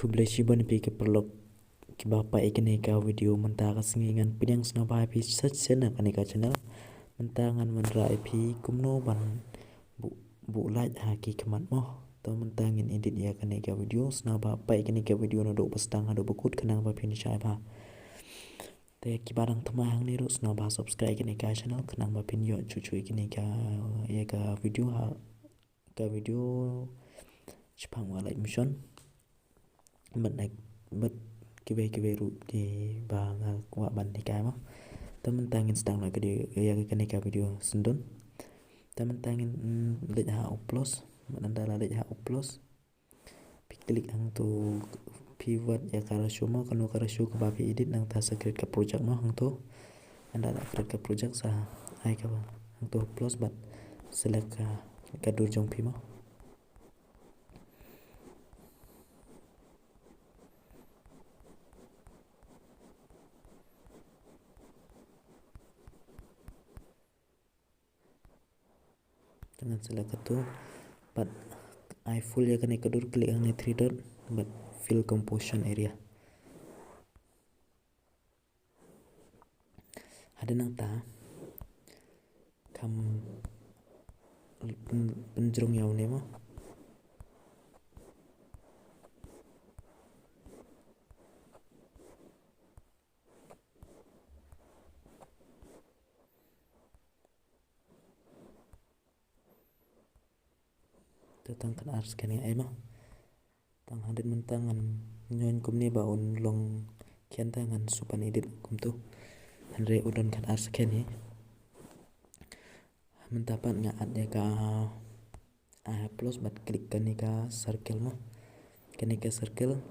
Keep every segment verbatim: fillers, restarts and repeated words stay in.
Khublei shibun ïa phi ki paralok kiba peit ïa kane ka video mynta ka sngi. Ngan pdiang sngewbha ïa phi sa shisien na kane ka channel. Mynta ngan wanrah ïa phi kumno ban buh, buh light ha ki khmat mo. To mynta ngin edit ïa kane ka video, sngewbha peit ïa kane ka video naduh ba sdang haduh ba kut khnang ba phin shai bha. Te kiba dang thymmai hangne ruh sngewbha subscribe ïa kane ka channel khnang ba phin ïoh shuh shuh ïa kane ka, ïa ka video ha, ka video shaphang wah light motion. Bad, bad kiwei kiwei ruh kiba nga kwah ban hikai mo. Te mynta ngin sdang noh ïa kane ka video syndon. Te mynta ngin, mm, leit ha u plus. Bad ynda la leit ha u plus, phi click hangto, phi wad ïa ka ratio mo, kano ka ratio kaba phi edit, nangta sa create ka project mo hangto. Ynda la create ka project sa ai ka hangto plus bad select ka, ka dur jong phi mo. Te ngan select kato bad ai full ïa kane ka dur, click hangne three dot bad fill composition area. Hadien nangta kham pyn-, pynjrong ïa une mo. Te tang khatar second nga ai mo. Tang hadien mynta ngan ñion kumne ba un long khian, te ngan shu pan edit kumto. Hynrei u don khatar second hi. Mynta pat nga add ïa ka, ah, plus bad click kane ka circle mo. Kane ka circle.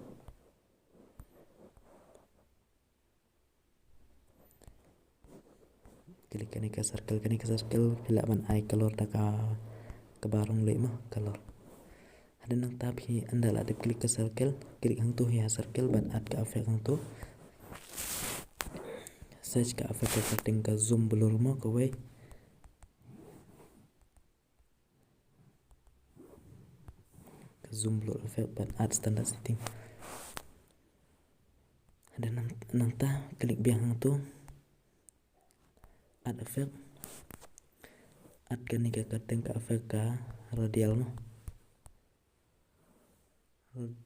Click kane ka circle, kane ka circle phi lah ban ai color da ka, kaba rong leh mo, color. Hadien nangta phi ynda la dep click ka circle, click hangto hi ha circle bad add ka effect hangto. Search ka effect ka kyrteng ka zoom blur mo kawei. Ka zoom blur effect bad add standard setting. Hadien nang, nangta click biang hangto. Add effect. Add kane ka kyrteng ka effect ka radial mo. Rad-,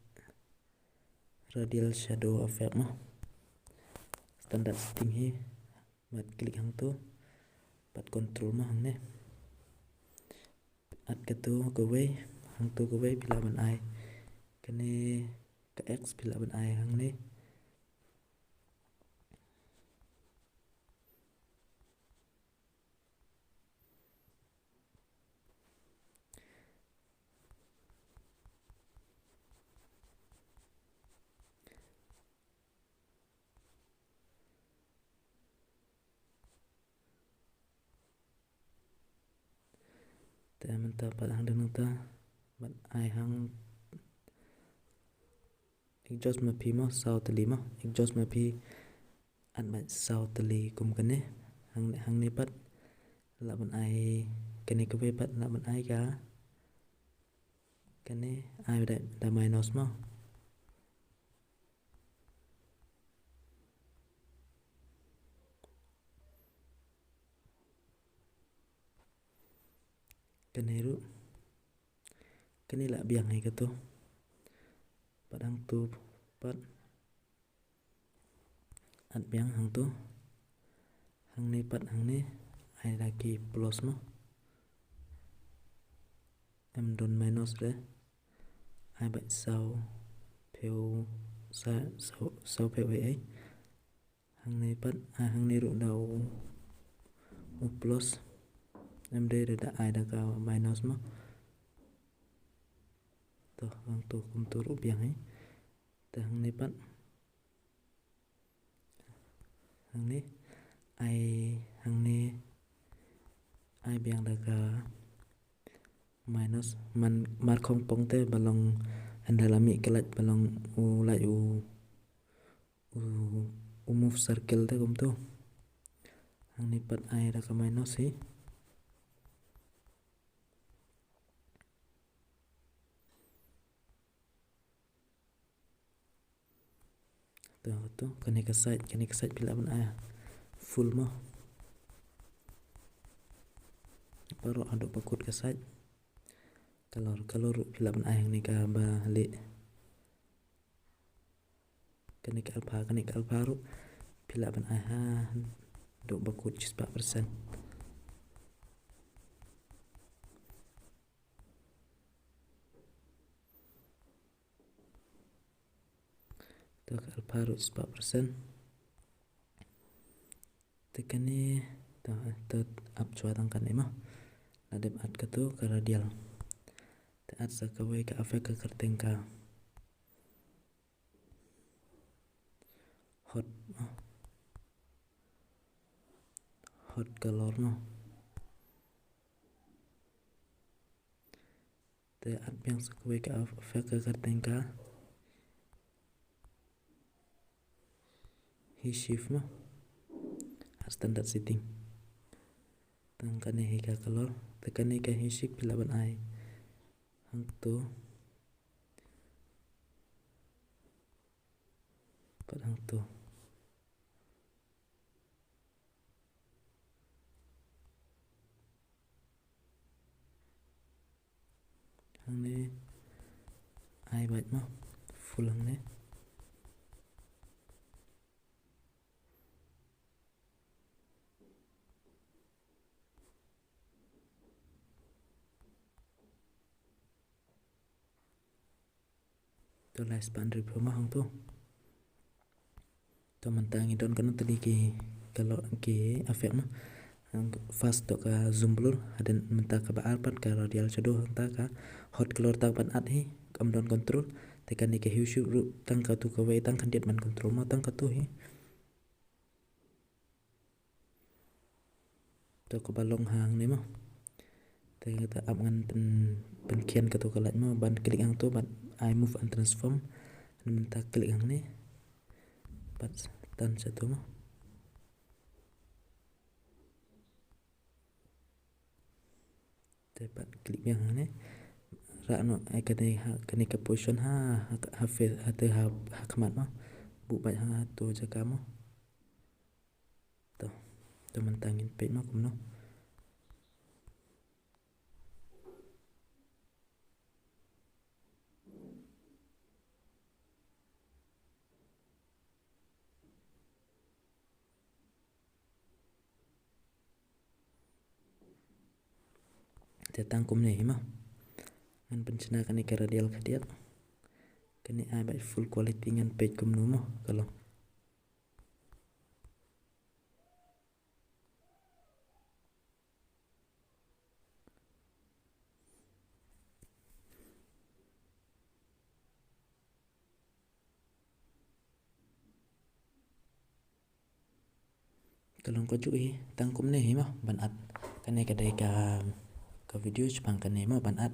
radial shadow effect mo. Standard setting hi. Bad click hangto. Bad control mo hangne. Add kato kawei, hangto kawei phi lah ban ai. Kane ka X phi lah ban ai hangne. Te mynta pat hangta nangta bad ai hang exhaust ma phi mo saw tylli mo, exhaust ma phi at ma saw tylli kum kane. Hang, hangne pat lah ban ai kane kawei pat lah ban ai ka kane ai da, da minus mo. Kane ruh. Kane lah biang hi kato. Pat hangto pat. At biang hangto. Hangne pat hangne. Ai da ki plus mo. Em don minus re. Ai bad saw phew sa, saw, saw phew ai ai. Hangne pat, ah, hangne ruh da u, u plus. Em dei da ai da ka minus mo. To, hangto kumto ruh biang hi. Te hangne pat. Hangne ai, hangne ai biang da ka minus man, mar khongpong te ba long ynda la mih ka light ba long u light u, u, u move circle te kumto. Hangne pat ai da ka minus hi. To, to, kane ka side, kane ka side phi lah ban ai full mo. Baroh haduh ba kut ka side. Color, color ruh phi lah ban ai hangne kaba lieh. Kane ka alpha, kane ka alpha ruh phi lah ban ai haduh ba kut shispah percent. To, ka alpha ruh shispah percent. Te kane, to, to ap shuwa tang kane mo. La dep add kato ka radial. Te add sa kawei ka effect ka kyrteng ka hot, hot color mo. Te add biang sa kawei ka effect ka kyrteng ka hue shift mo. Add standard setting. Tang kane hi ka color. Te kane ka hue shift phi lah ban ai hangto. Pat hangto. Hangne. Ai beit mo. Full hangne. To lai spah hynriewphew mo hangto. To mynta ngi don katno tylli ki color ki effect mo. First to ka zoom blur, hadien mynta kaba ar pat ka radial shadow, hangta ka hot color tang ban add hi, kam don control. Te kane ka hue shift ruh tang kato kawei tang khyndiat ban control mo, tang kato hi. To kaba long hangne mo. Te kata ap ngan pyn, pynkhian kato ka light mo, ban click hangto, ban ai move and transform. Mynta click hangne. Pat tan shato mo. Te pat click biang hangne. Rah noh, eh, kane ha, kane ka position ha, ha, ha face, ha te ha, ha khmat mo. Buh beit ha to jaka mo. To, to mynta ngin peit mo kumno. Te tang kumne hi mo. Ngan pynshna kane ka radial khyndiat. Kane ai beit full quality, ngan peit kumno mo ka long. Ka long kajuh hi, tang kumne hi mo ban add. Kane ka dei ka, ka video shaphang kane mo ban add.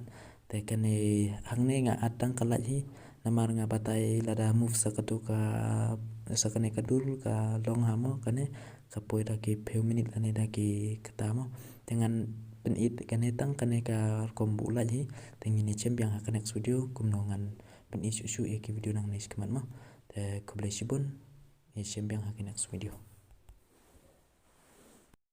Te kane hangne nga add tang ka light hi. Namar nga batai lada move sa kato ka, sa kane ka dur ka long ha mo, kane ka poi da ki phew minit lane da ki kata mo. Te ngan pyni kane tang kane ka rukom buh light hi. Te ngin ïashem biang ha ka next video kumno ngan pyni shuh shuh ïa ki video nangne shakhmat mo. Te khublei shibun, ïashem biang ha ka next video.